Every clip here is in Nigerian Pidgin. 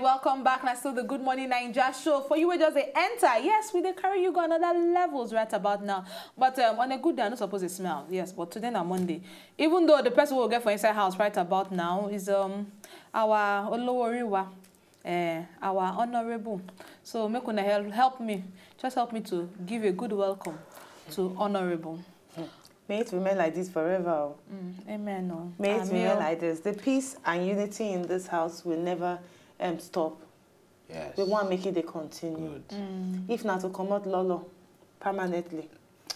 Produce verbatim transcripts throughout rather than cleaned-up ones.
Welcome back. Na still the Good Morning Naija show for you wey just dey enter. Yes, we dey carry you go another levels right about now. But um, on a good day, I no suppose dey smell. Yes, but today na Monday. Even though the person we get for inside house right about now is um our Oloworiwa, uh, our honorable. So make una help help me, just help me to give a good welcome to honorable. May it remain like this forever. Oh. Mm, amen. Oh. May it remain like this. The peace and unity in this house will never um, stop. Yes. We want to make it a continue. Good. Mm. If not to come out lolo permanently,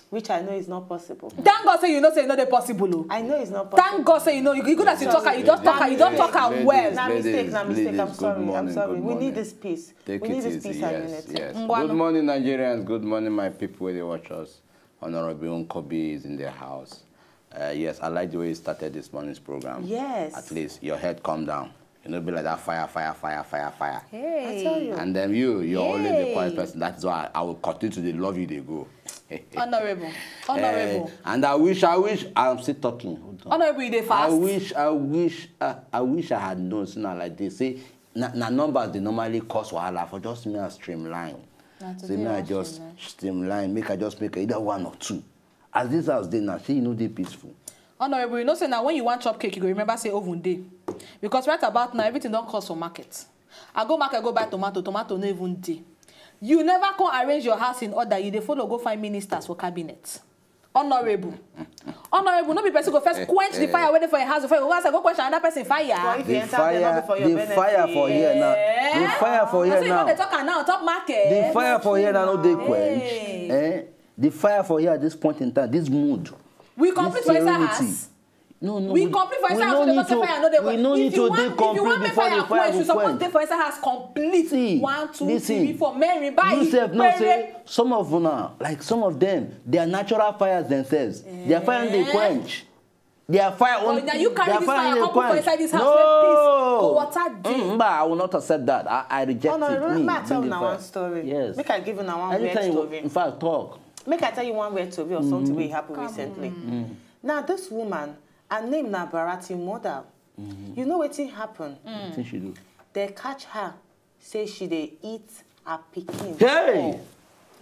which I know is not possible. Thank God say you know say you know the possible. Oh. I know it's not possible. Thank God say you know. You good as you talk. You just talk. You don't talk am well. Na mistake. Na mistake. I'm sorry. I'm sorry. We need this peace. We need this peace and unity. Yes. Good morning, Nigerians. Good morning, my people where they watch us. Honorable Nkobi is in the house. Uh, yes, I like the way you started this morning's program. Yes. At least your head calm down. You know, be like that fire, fire, fire, fire, fire. Hey. I tell you. And then you, you're always the quiet person. That's why I will continue to love you. They go. Honorable, honorable. Uh, and I wish, I wish, I'm still talking. Honorable, you dey fast. I wish, I wish, uh, I wish I had known sooner like this. See, na, na numbers they normally cause wahala for just me and streamline. So me I just streamline, make I just make either one or two. As this house dey now, see, you know they peaceful. Honorable, you know say now when you want chop cake, you go remember say oven day. Because right about now, everything don't cost for market. I go market, go buy tomato, tomato no even day. You never come arrange your house in order, you dey follow go find ministers for cabinet. Honorable. Honorable, no be person go first quench the fire waiting for your house before you go outside go quench another person fire. But if you enter there, not before your benefit. The fire for here now. The fire for here now. They talk now, top market. The fire for here now, no dey quench. Eh? The fire for here at this point in time, this mood. We complete for inside house. No, no, we complete for inside house. We no need to. We no need to dey complete before the fire go quench. You suppose dey for inside house complete. See, one, two, three, four. Mary, buy. You sef know say some of una, like some of them, they are natural fires themselves. Their fire dey quench. Their fire only. But now you carry this fire come put for inside this house where peace go water dey. Mm, but I will not accept that. I, I reject it. Me, make I tell una one story. Yes. Make I give una one weird story. In fact, talk. Make I tell you one weird story of something wey happen recently. Now this woman, her name na Barati Modal. You know wetin happen? Wetin she do? They catch her say she dey eat her pikin. Hey!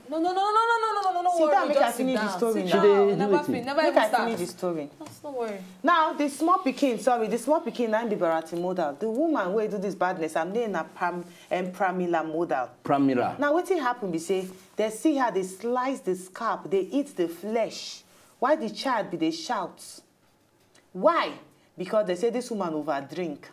No, no, no, no, no, no, no, no, no, no. Sit down, make I finish the story now. She dey do wetin? Never even start. Make I finish the story. No worry. Now the small pikin, sorry, the small pikin na be Barati Modal. The woman wey do this badness, her name na Pram, um, Pramila Modal. Pramila. Now wetin happen be say they see her, they slice the scalp, they eat the flesh. Why the child be dey shout? Why? Because they say this woman over drink.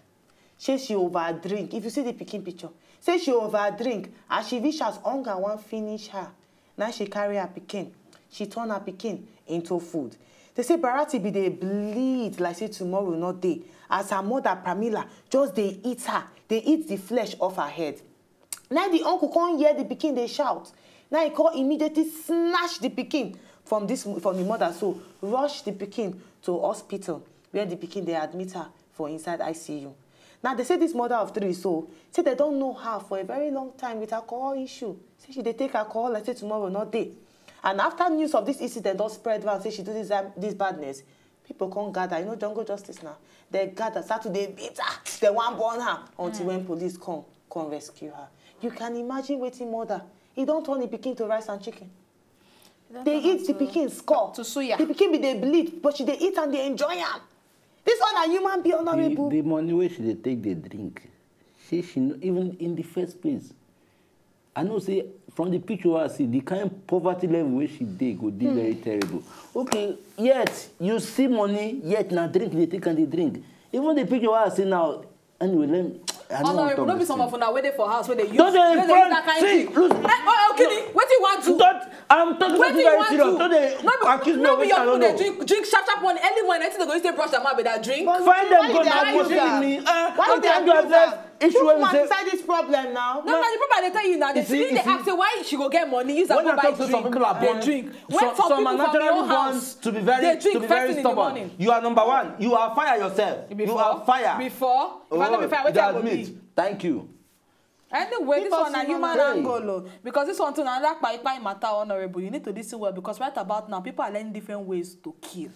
Say she over drink. If you see the pikin picture, say she over drink. As she reach as hunger wan finish her, now she carry her pikin. She turn her pikin into food. They say Barati be dey bleed like say tomorrow no dey. As her mother Pramila just dey eat her, dey eat the flesh off her head. Now the uncle come hear the pikin dey shout. Now he come immediately snatch the pikin from this from the mother, so rush the pikin to hospital where the pikin dey admit her for inside I C U. Now they say this mother of three so say they don't know her for a very long time with alcohol issue. Say she dey take alcohol like say tomorrow no dey. And after news of this incident don spread around say she do this this badness, people come gather. You know jungle justice now. They gather, start to dey beat her. They wan burn her until when police come come rescue her. You can imagine wetin mother. He don turn the pikin to rice and chicken. They eat the pikin skull. To suya. The pikin be dey bleed, but she dey eat and dey enjoy am. This one na human being, honorable. The money wey she dey take dey drink, she she no even in the first place. I know say from the picture I see, the kind poverty level wey she dey go dey very terrible. Okay, yet you see money, yet na drink dey take and dey drink. Even the picture I see now, anyway, let me, I no wan talk this thing. Honorable, no be some of una wey dey for house wey dey use, wey dey use that kind thing. Eh, oh, okay, wetin you wan do? I'm talking something very serious. No dey accuse me of wetin I don't know. Drink, drink sharp sharp one early morning. Anything they go use take brush their mouth with that drink. Find them go now, go see me. Uh, I'm trying to address issue wey we say. Inside this problem now. No, no, the problem I dey tell you now. They still dey ask say why she go get money, use am go buy drink. When some people are born, some are naturally born to be very, to be very stubborn. You are number one. You are fire yourself. You are fire. Before, if I no be fire, wetin I go be? Thank you. Anyway, this one na human angle o, because this one too na another kpai kpai matter, honorable. You need to listen well because right about now people are learning different ways to kill.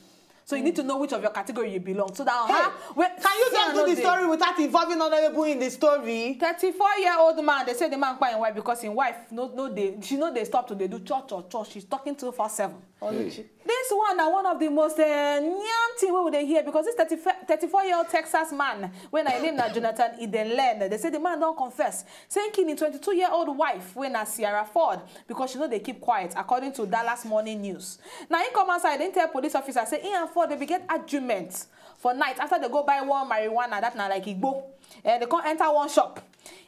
So you need to know which of your category you belong. So that on her, Can you just do the story without involving Honorable in the story? Thirty-four-year-old man, they say the man kpai him wife because him wife no no dey she no dey stop to dey do cho cho cho. She's talking two four seven. This one na one of the most uh, nyam thing wey we dey hear because this thirty-four-year-old Texas man wey na him name na Jonathan Eden Learn. They say the man don confess say he kill him twenty-two-year-old wife wey na Sierra Ford because she no dey keep quiet, according to Dallas Morning News. Na him come outside, him tell police officer say him and Ford dey be get argument for night after they go buy one marijuana, that na like igbo. Eh, they come enter one shop.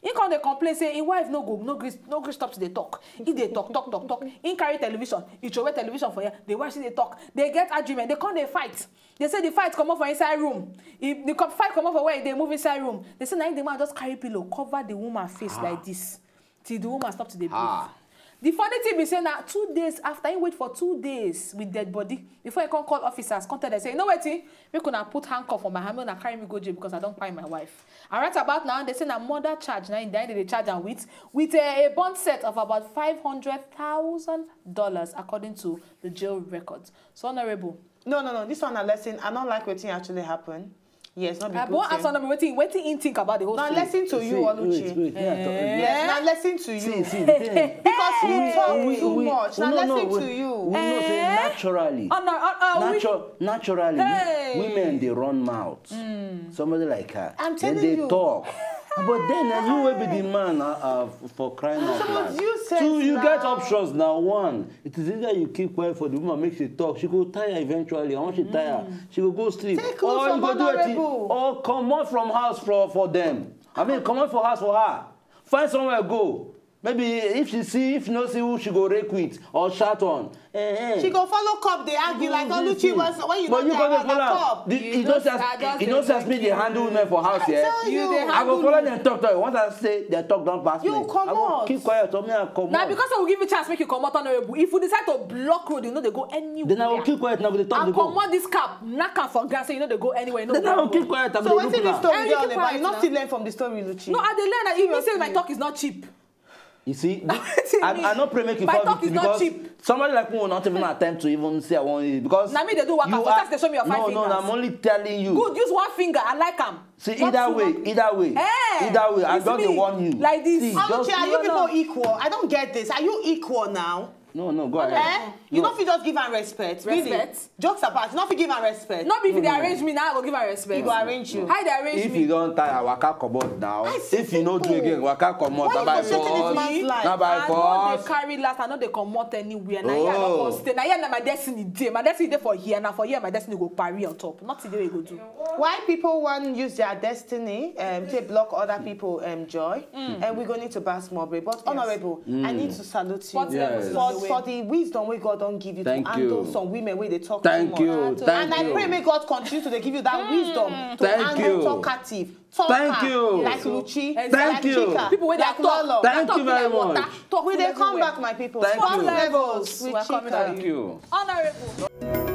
He come dey complain say him wife no go no gree no gree stop to dey talk. He dey talk talk talk talk. He carry television, he throway television for here. The wife still dey talk. They get argument. They come dey fight. They say the fight comot for inside room. He, the co- fight comot for where he dey move inside room. They say na him the man just carry pillow cover the woman face like this till the woman stop to dey breathe. The funny thing be say na two days after, he wait for two days with dead body before he come call officers, come tell them say, you know wetin, make una put handcuff for my hand, make una carry me go jail because I don kpai my wife. And right about now, they say na murder charge na him dey dey charge am with with a, a bond set of about five hundred thousand dollars, according to the jail records. So, Honorable, No, no, no. This one a lesson. I don't like wetin actually happen. Yes, not be I good won't ask thing. Honorable wetin wetin he think about the whole Now story. Listen to you, Oluchi. Wait, wait, wait. Yes, now listen to you. See, see, the thing. Because you talk too much. Now no, no, listen we, to you. We know say naturally. Oh, no, oh, oh, we- Natu- naturally, Hey. women they run mouth. Somebody like her. I'm Then telling they you. Talk. But then uh, you will be the man uh, uh, for crying out loud. You said So you get now. Options now. One, it is either you keep quiet for the woman, make she talk. She go tire eventually. And when she tire, she go go sleep. Take Or clothes you from go do it. Honorable. Or come out from house for, for them. I mean, come out for house for her. Find somewhere go. Maybe if she see, if you no see who she go rake with or shout on. Eh, eh. She go follow cop dey argue like Oluchi was when you But don you dey go dey around follow na am. cop. The- You You know just- say I as just you know dey say as me dey look handle you. women for house I here. tell you. dey I go handle follow me. Dem talk talk. Once I say dem talk don pass You me, I comot. go keep quiet. Tell me I comot. Na because I will give you chance make you comot, Honorable. If you decide to block road, you no dey go anywhere. Then I will keep quiet and I go dey talk And dey go. Comot this cap, knock am for ground, say you no dey go anywhere. You no Then dey I will go. keep quiet. I So go wetin dey the look una. story Eh, dey you all keep about? You quiet no now. still learn from the story, Oluchi. No, I dey learn. That you mean say my talk is not cheap. You see, Wetin I, mean? I not pray make you My fall talk victim is not because cheap. Somebody like me will not even attempt to even say I want it because Na me dey do waka you for are- tax, they show me your five No, no, fingers. I'm only telling you. Good, use one finger. I like am. See, Not either too way, much. Either way, Eh, either way, I it's just dey me. Warn you. Like this. See, How just much are you No, people no. Equal? I don't get this. Are you equal now? No, no, go ahead. Eh? You No. No fit just give am respect. Really? Respect? Jokes apart, you no fit give am respect. No be if you dey arrange me now, I go give am respect. He go arrange you. How you dey arrange If me? You don tire, waka comot now. I see If you no do people. Again, waka comot. Why Na you by frustrating this force. man's life? Na by I no dey force. Carry last. I no dey comot anywhere. Na here I no Oh. come stay. Na here na my destiny dey. My destiny dey for here. Na for here my destiny go parry on top. Nothing dey wey you go do. Why people wan use their destiny um, take block other people um, joy? And we go need to pass more break. But honorable, I need to salute you What Yes. level for, is for the wisdom wey God don give you Thank to handle you. Some women wey dey talk Thank too you. Much. Thank And I you. Pray may God continue to dey give you that wisdom to Thank handle you. Talkative, talker, Thank you. Like Luchi, Exactly. Thank like you. Chika, People wey dey like talk. Lolo. Thank Talk you very like water. Much. Talk We full dey come everywhere. Back, my people. Thank Sports you. Levels with We're coming Chika. Back. Thank you. Honorable.